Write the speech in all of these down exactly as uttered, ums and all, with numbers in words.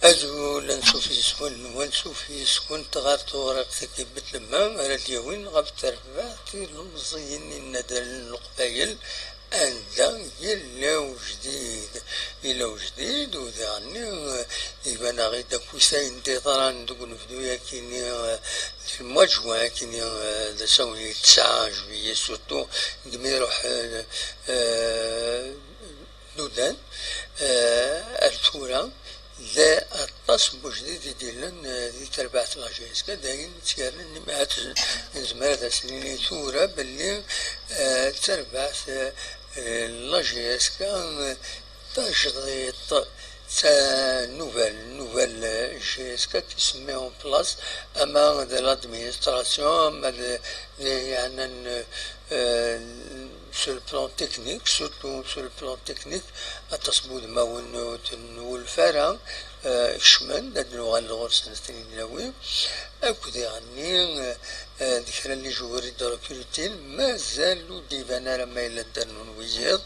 Azul, ansuf yes-wen, ansuf yes-went ɣer tewriqt-agi n Betlema ara d-yawin ɣef terbaɛt ilemẓiyen n yinaddalen n Leqbayel, anda yella ujdid. Yella ujdid, u daɣen, eh, iban-aɣ-id akk ayen d-yeḍran deg unebdu-yagi-ni, eh, di le mois de juin-agi-ni, eh, d asawen i tesɛa juillet, surtout deg mi iruḥ, eh, eh, Nudan, eh, ar tura, d aṭas n wejdid i d-yellan, eh, di terbaɛt n la J S K, d ayen tt-yernan, ahat nezmer ad as-nini tura belli, eh, d tarbaɛt, eh, la J S K, eh, tajdiṭ, d ta nouvelle, nouvelle J S K qui se met en place, ama de l'administration, ama de, de, yeɛnan, eh, sur le plan technique, surtout sur le plan technique, aṭas n wudmawen ur ten-nwulef ara, eh, kecmen, ad nuɣal ɣur-sen ad ten-id-nawi. Akk diɣenni, eh, eh, d kra n les joueurs i d-recrutin, mazal ur d-iban ara ma yella d-rnun wiyiḍ.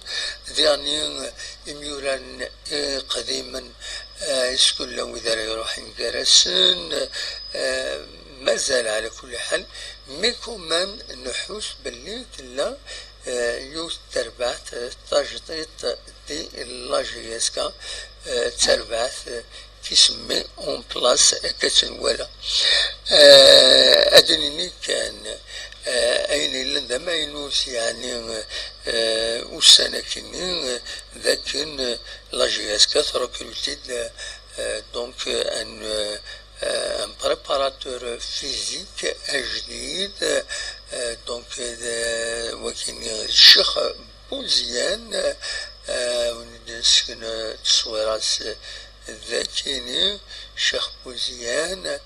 Diɣenni, eh, imyuraren iqdimen, eh, iskulla wid ara iruḥen gar-asen, eh, mazal, ɛla kulli ḥal, mais quand même nḥus belli tella, eh, yiwet n terbaɛt, eh, tajdiṭ di la J S K, eh, d tarbaɛt, eh, qui se met en place, akka tt-nwala. Eh, ad d-nini kan, eh, ayen yellan d amaynut, yeɛni, eh, ussan akkenni, eh, d akken, eh, la J S K trecrute-d, eh, donc, eh, un, eh, eh, un préparateur physique ajdid, eh, donc, eh, d, wakini, Ccix Buzyan, eh, win i d-nesken, eh, tteswira-s, eh, d akini, Ccix Buzyan, eh,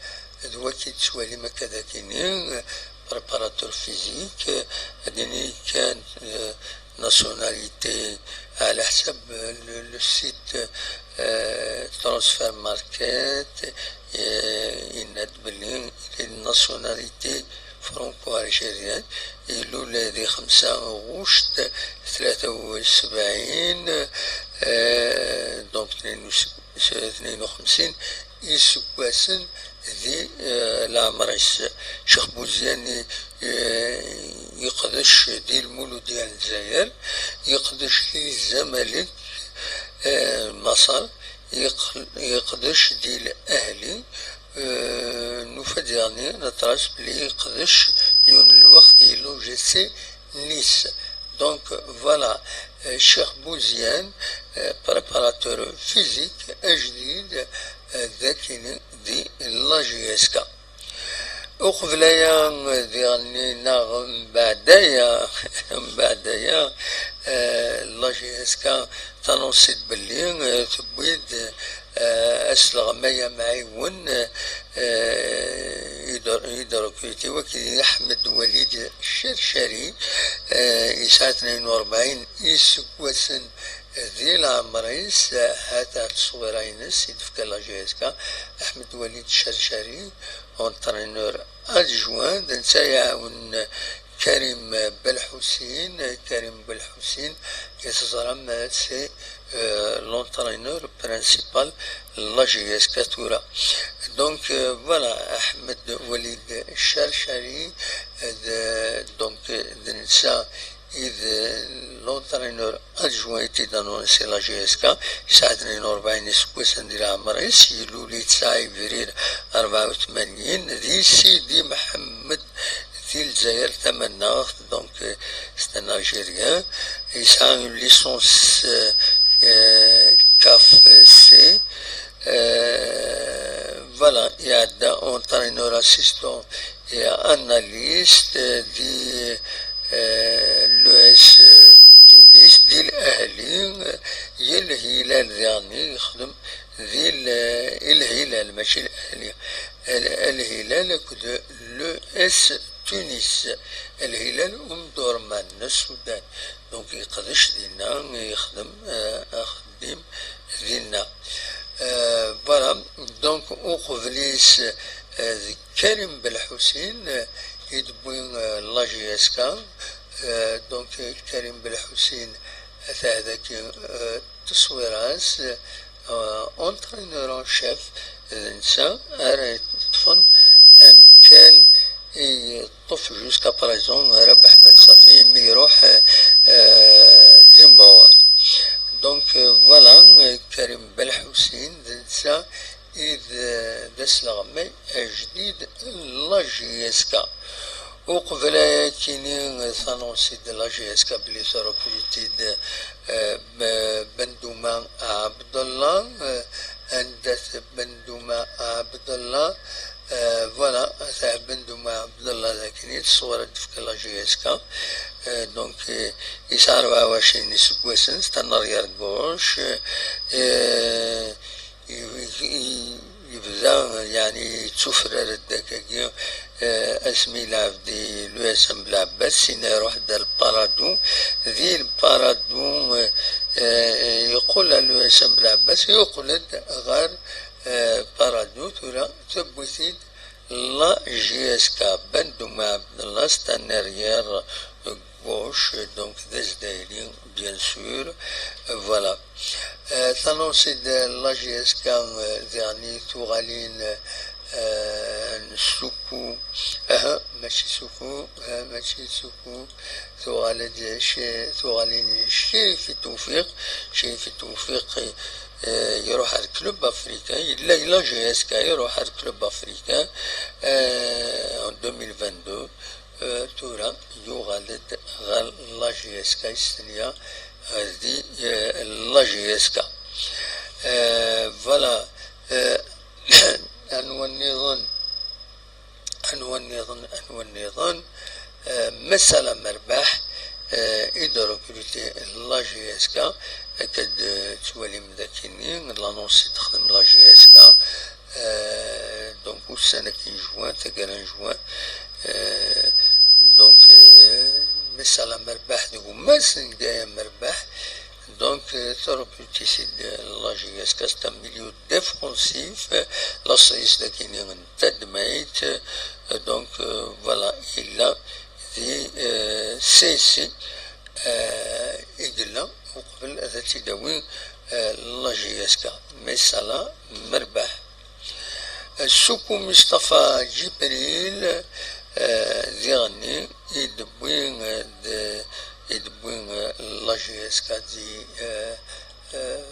d waki tettwalim akka d akini, eh, préparateur physique, eh, ad nini kan, eh, nationalité, ɛla ḥsab, eh, le, le site, eh, Transfer Market, eh, yenna-d belli il est de nationalité franco-algérienne, ilul di xemsa ɣuct tlata u sebɛin, eh, donc tnin u xemsin iseggasen di, eh, leɛmer-is. Ccix Buzyan, eh, yeqdec di Lmuludya n Lezzayer, yeqdec di Zamalek, eh, Maṣer, yeq-, yeqdec di Lahli, eh, nufa-d diɣenni, neṭra-s belli yeqdec yiwen n lweqt di l'O G C Nice. Donc, voilà, euh, Ccix Buzyan, euh, préparateur physique ajdid, euh, d akini di la J S K. Uqbel aya, diɣenni, neɣ mbeɛd aya, mbeɛd aya, eh, la J S K tanunsi-d belli, eh, tewwi-d, eh, asleɣmay amɛiwen, eh, i d-, i d-recruti, waki d Ḥmed Walid Cercari, eh, yesɛa tnayen u rebɛin iseggasen di leɛmer-is, eh, ha-t-a tteswira-ines i d-tefka la J S K, Ḥmed Walid Cercari, entraîneur adjoint, d netta iɛawen Karim Belḥusin. Karim Belḥusin, i teẓram, c'est, euh, l'entraîneur principal n la J S K tura. Donc, euh, voilà, Ahmed Walid Cercari, euh, d, donc, d netta i d l'entraîneur adjoint i d-annoncé la J S K, yesɛa tnayen u rebɛin iseggasen di leɛmer-is, ilul-d tesɛa ibrir rebɛa u tmanyin, di Sidi Mḥemmed, di Lezzayer Tamaneɣt, donc, euh, c'est un Algérien. Yesɛa une licence, euh, euh, CAF C. Euh, voilà, iɛedda entraîneur assistant et analyste, euh, di, euh, l'E S Tunis, di L'Ahli, euh, i Lhilal diɣenni, yexdem di L-, i Lhilal, mačči L'Ahli. L-, Lhilal akked l'E S Tunis. Lhilal Omdurman n Sudan. Donc, yeqdec dinna, yexdem, euh, axeddim dinna. Euh, voilà. Donc, uqbel-is, euh, d Karim Belḥusin, euh, i d-tewwi, euh, la J S K. Euh, donc, Karim Belḥusin, ata daki, euh, tteswira-s, euh, entraîneur en chef, d netta ara yeṭṭfen amkan i yeṭṭef jusqu'à présent Rabaḥ Ben Safi mi iruḥ, euh, Zimbabwe. Donc, euh, voilà, euh, Karim Belḥusin, d netta i d, d asleɣmay ajdid n la J S K. Uqbel ayakini, tanonsi de la J S K belli tṛukriti-d, euh, B-, Bendouma Abdallah, euh, anda-t Bendouma Abdallah? Euh, voilà, ata Bendouma Abdallah d akken i d ṣṣwara d-tefka la J S K. Euh, donc, euh, yesɛa rebɛa u ɛecrin iseggasen, c'est un arrière gauche. Euh, i-, i-, yebda, yeɛni, yettufrar-d akkagi, eh, asmi yelɛeb di l'U S M Belɛebbas, sina iruḥ-d ar Paradou. Di Paradou, eh, eh, yeqqel ar l'U S M Belɛebbas, yeqqel-d ɣer, eh, Paradou, tura tewwi-t-id la J S K. Bendouma Abdallah, c'est un arrière gauche, donc d azdayri, bien sûr. Euh, voilà. Euh, tanonsi de la J S K, euh, diɣen tuɣalin, euh, n Suku, aha, mačči Suku, aha, mačči Suku, tuɣal-d Ci-, tuɣalin Cirifi Tewfiq, Cirifi Tewfiq, euh, iruḥ ar club africain, yella la J S K, iruḥ ar club africain, euh, en deux mille vingt-deux. Euh, tura yuɣal-d ɣer la J S K, yestenya, euh, di, euh, la J S K. Euh, voilà. Euh, anwa nniḍen, anwa nniḍen, anwa nniḍen? Euh, Mass Alam Merbaḥ, euh, i d-recruter la J S K, akka d-, euh, tettwalim dakini, l'annonce i d-texdem la J S K, euh, donc ussan-agi n juin, taggara n juin, euh, donc, euh, Mass Alam Merbaḥ d gma-s n Gaya Merbaḥ, donc, euh, tṛukriti-t-id la J S K, c'est un milieu défensif, euh, laṣel-is dakini n tadmayt, euh, donc, euh, voilà, yella di, euh, C S C, euh, i yella uqbel ad tt-id-tawi, euh, la J S K, Mass Alam Merbaḥ. Suku Mustafa Ǧibril, euh, diɣenni i d-tewwi, euh, d-, i d-tewwi, euh, la J S K di, euh, euh,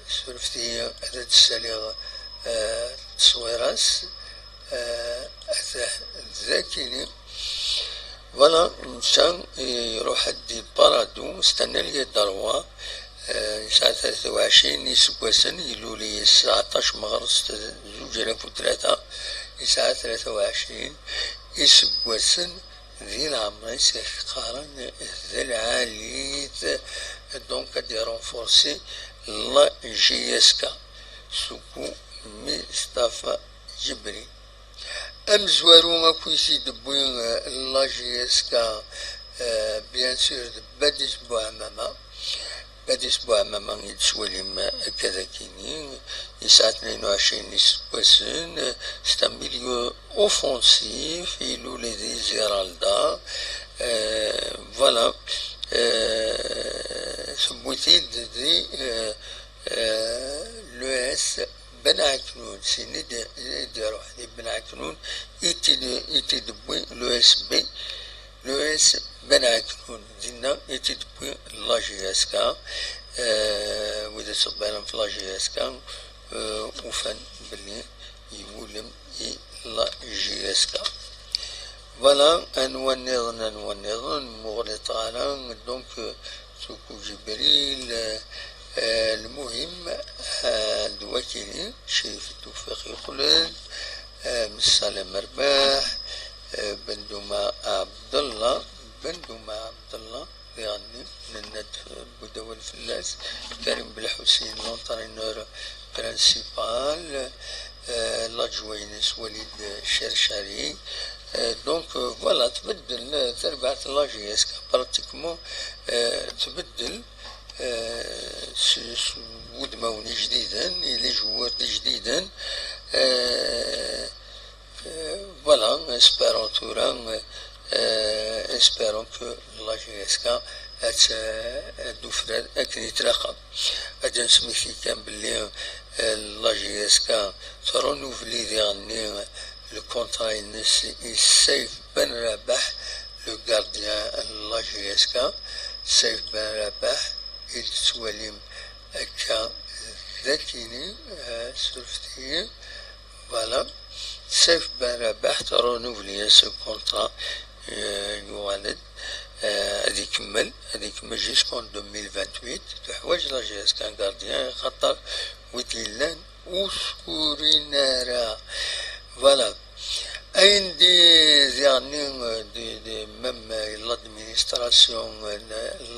surfet-iyi ad d-ssaliɣ, euh, tteswira-s, euh, atah d akini. Voilà, netta iruḥ-d di Paradou, c'est un ailier droit, euh, yesɛa tlata u ɛecrin iseggasen, ilul-iyi sseɛṭac meɣres zuǧ alaf u tlata, yesɛa tlata u ɛecrin iseggasen di leɛmer-is, i qqaren d lɛali-t, donc ad irenforsi la J S K, Suku Mustafa Ǧibri. Amezwaru akk i t-id-tewwi, euh, la J S K, euh, bien sûr, d Badis Bouhamama. Badis Bouhamama i d-tettwalim akka d akini, yesɛa tnayen u ɛecrin iseggasen, c'est un milieu offensif, ilul di Ziralda. Euh, voilà. Euh, tewwi-t-id di, euh, euh, l'U S Ben Aknoun, sin i d-, i d-iruḥ di Ben Aknoun, i t-id-, i t-id-tewwi l'U S B, l'U S Ben Aknoun, dinna i t-id-tewwi la J S K, euh, wid ittṣebbiren f la J S K, euh, ufan belli iwulem i la J S K. Voilà, anwa nniḍen, anwa nniḍen, muɣli ṭṭala, donc, euh, Suku Ǧibril, euh, euh, lmuhim, euh, d wakini, Crif Tewfiq yeqqel-d, euh, Messalam Rbaḥ, euh, Bendouma Abdallah, Bendouma Abdallah, diɣenni, nenna-d, euh, wwid awal fell-as, Karim Belḥusin, l'entraîneur principal, euh, l'adjoint-ines Walid Cherchari. Euh, donc, euh, voilà, tbeddel, euh, terbaɛt n la J S K pratiquement, euh, tbeddel, euh, s, s wudmawen ijdiden, i les joueurs ijdiden. Euh, euh, voilà, espérons tura, euh, espérons que la J S K, euh, ad d-ufrar akken i tlaqem. Ad d-nesmekti kan belli la J S K trenouveli diɣenni le contrat-ines i Saïf Ben Rabaḥ, le gardien n la J S K. Saïf Ben Rabaḥ i tettwalim akka d akini, surfet-iyi. Voilà. Saïf Ben Rabaḥ trenouveli-as le contrat, yuɣal-d, ad ikemmel, ad ikemmel jusqu'en deux mille vingt-huit. Teḥwaǧ la J S K un gardien, xaṭer wid yellan ur skurin ara. Voilà. Ayen di diɣenni, di, di, même l'administration n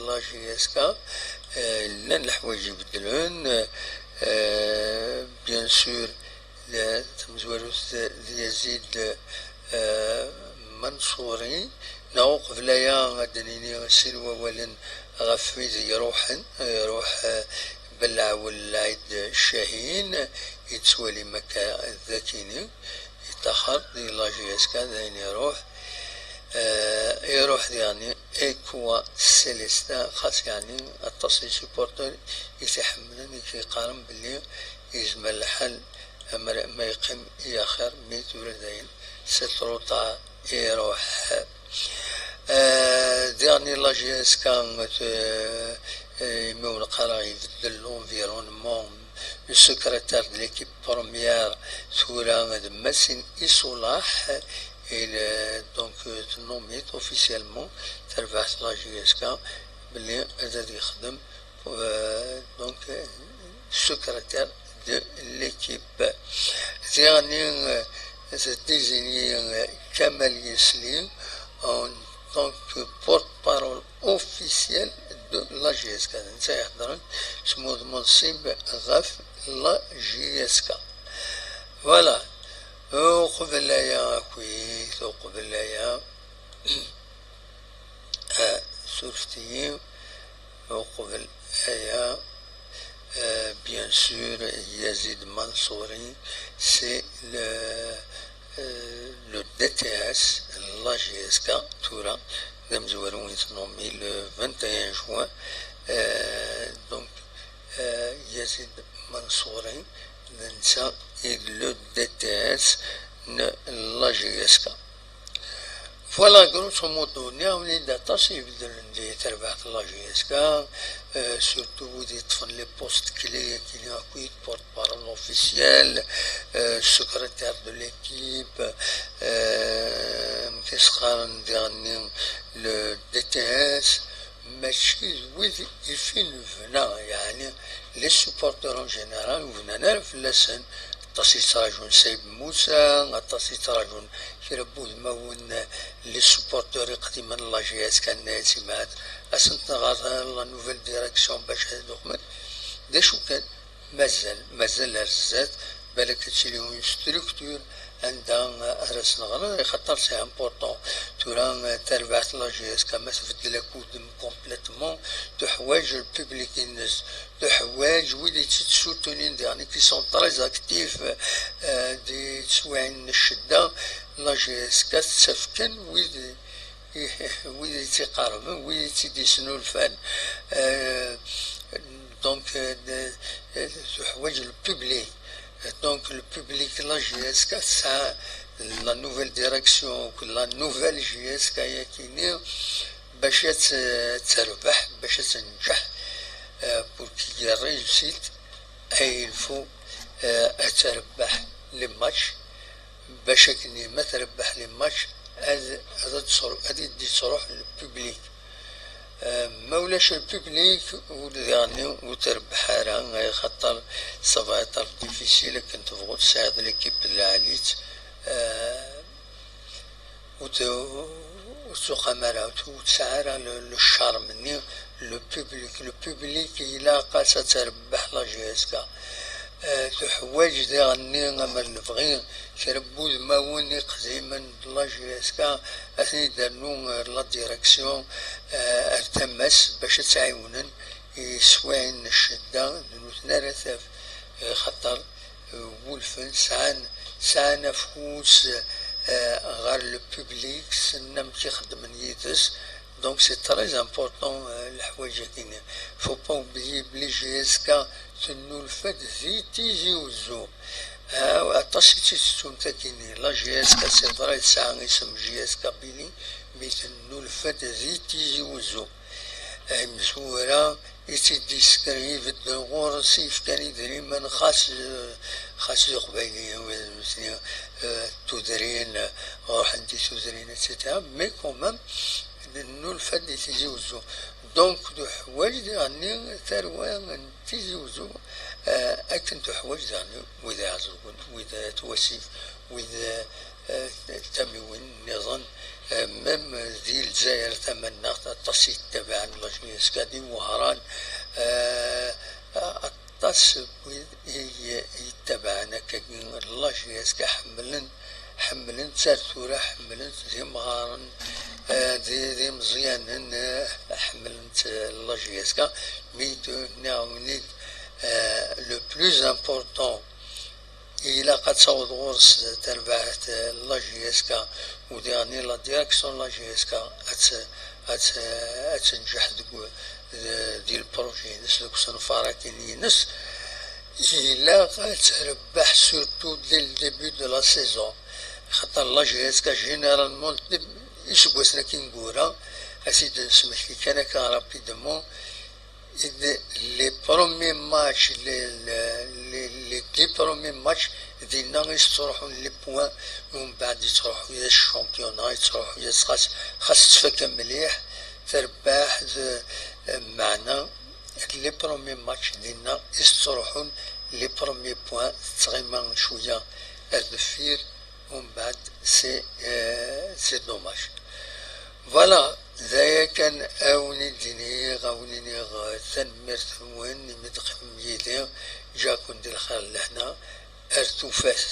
la J S K, llan leḥwayeǧ ibeddlen, bien sûr, tamezwarut d Yazid Mansouri, neɣ uqbel aya ad d-nini sin wawalen ɣef wid iruḥen. Iruḥ Belɛwel Lɛid Cahin, yettwalim akka d akini, yettaxer di la J S K, d ayen iruḥ. Iruḥ diɣenni Ekwa Celestin, xas yeɛni aṭas n supporters i t-iḥemmlen, i t-yeqqaren belli yezmer lḥal amer ma yeqqim i axir, mi tura dayen c'est trop tard, iruḥ. Diɣenni la J S K, imi ur neqqar ibeddel l'environnement, le secrétaire de l'équipe première tura d Masin Isulaḥ, il donc nommé officiellement terbaɛt la J S K belli ad yexdem donc secrétaire de l'équipe. Diɣenni, désigné Kamal Yesli en tant que porte-parole officiel de la J S K. Netta iheddren s wudem unṣib ɣef la J S K. Voilà. Uqbel aya akkit, uqbel aya, surfet-iyi, uqbel aya, bien sûr, Yazid Mansouri, c'est le, le D T S, la J S K, tura, d amezwaru i t-nommé le vingt et un juin. Donc, Yazid Mansouri, d netta i d le D T S n la J S K. Voilà, grosso modo, nniɣ-awen-id aṭas i ibeddlen di terbaɛt n la J S K, surtout wid yeṭṭfen les postes clés, akini akkit porte-parole officiel, secrétaire de l'équipe, amek i s-qqaren diɣenni, le D T S, mačči d wid i f-, i nebna, yeɛni les supporters en général ur bnan ara fell-asen. Aṭas i yettraǧun Saïb Musa, aṭas i yettraǧun kra n wudmawen, les supporters iqdimen n la J S K, nna-yas imɛad, asen-ten ɣer la nouvelle direction bac ad uqmen. D acu kan, mazal, mazal ar zdat, balak ad tili une structure anda ara s-neɣren, axaṭer c'est important. Tura, tarbaɛt n la J S K ma tbeddel akudem complètement, teḥwaǧ le public-ines, teḥwaǧ wid i tt-id-sutunin, diɣenni qui sont très actifs, di teswiɛin n ccedda, la J S K tettaf kan wid wid i tt-iqerben, wid i tt-id-yesnulfan. Donc, teḥwaǧ le public. Donc, le public, la J S K tesɛa la nouvelle direction, la nouvelle J S K, yakini, bac ad terbeḥ, bac ad tenǧeḥ, pour qu'il y ait réussite, il faut ad terbeḥ les matchs, bac akken ma terbeḥ les matchs, ad, ad, ad d-yettruḥ le public. Ma ulac le public, ur diɣenni ur trebbeḥ ara, axaṭer ça va être difficile, akken tebɣu tesɛiḍ l'équipe d lɛali-tt, ur t-, ur tuqam ara, ur tesɛi ara le, le charme-nni, le public. Le public ilaq-as ad terbeḥ la J S K. Teḥwaǧ diɣenni amer nebɣi kra n wudmawen iqdimen n la J S K, ad ten-id-ternu la direction ar tama-s bac ad tt-ɛiwnen i teswiɛin n ccedda, d nutni ara taf, xaṭer wulfen, sɛan, sɛan afus ɣer le public, ssnen amek i xeddmen yid-s, Donc c'est très important, euh, leḥwayeǧ-agi-nni. Faut pas oublier belli J S K tennulfa-d di Tizi Uzzu. Ah, aṭas i tt-itettun tagi-nni. La J S K, c'est vrai, tesɛa isem J S K Billy, mais tennulfa-d di Tizi Uzzu. Imezwura i tt-id-yessekren ibedden ɣur-s, yefkan idrimen, xas, eh, xas d Iqbayliyen, wid nutni, eh, tudrin, eh, ruḥen di tudrin, et cetera. Mais quand même, nennulfa-d di Tizi Uzzu. Donc, tuḥwaǧ daɣen tarwa n Tizi Uzzu, eh, akken tuḥwaǧ daɣen wid Iɛeẓẓugen, wid At Wasif, wid, eh, tamiwin nniḍen, eh, même di Lezzayer tamannaɣt, aṭas i yettabaɛen la J S K di Wehran, eh, aṭas n wid i, i yettabaɛen akkagi la J S K, ḥemmlen, ḥemmlen-tt ar tura, ḥemmlen-tt d imɣaren, eh, d, d imeẓyanen, eh, ḥemmlen-tt, eh, la J S K, mais de, nniɣ-awen-id, eh, le plus important, ilaq ad taweḍ ɣur-s terbaɛt, eh, la J S K, u diɣen la direction n la J S K ad tt-, ad tt-, ad tenǧeḥ deg, d-, di lpṛuji-ines, deg usenfar-agi-ines. Ilaq ad trebbeḥ surtout dès le début de la saison, xaṭer la J S K généralement deb-, iseggasen-agi ineggura, ad t-id-nesmekti kan akka rapidement, les premiers matchs, les, les, les, les dix premiers matchs, dinna i s-ttruḥun les points, umbeɛd yettruḥu-yas championnat, yettruḥu-yas xas, xas tettfaka mliḥ, terbaḥ, d, meɛna, les premiers matchs dinna i s-ttruḥun les premiers points, tettɣima cwiya ar deffir, umbeɛd c'est, euh, c'est dommage. Voilà, d aya kan a wen-id-iniɣ, a wen-iniɣ, euh, tanemmirt-nwen imi d-teqqimem yid-i, ǧǧiɣ-ken di lxir d lehna, ar tufat.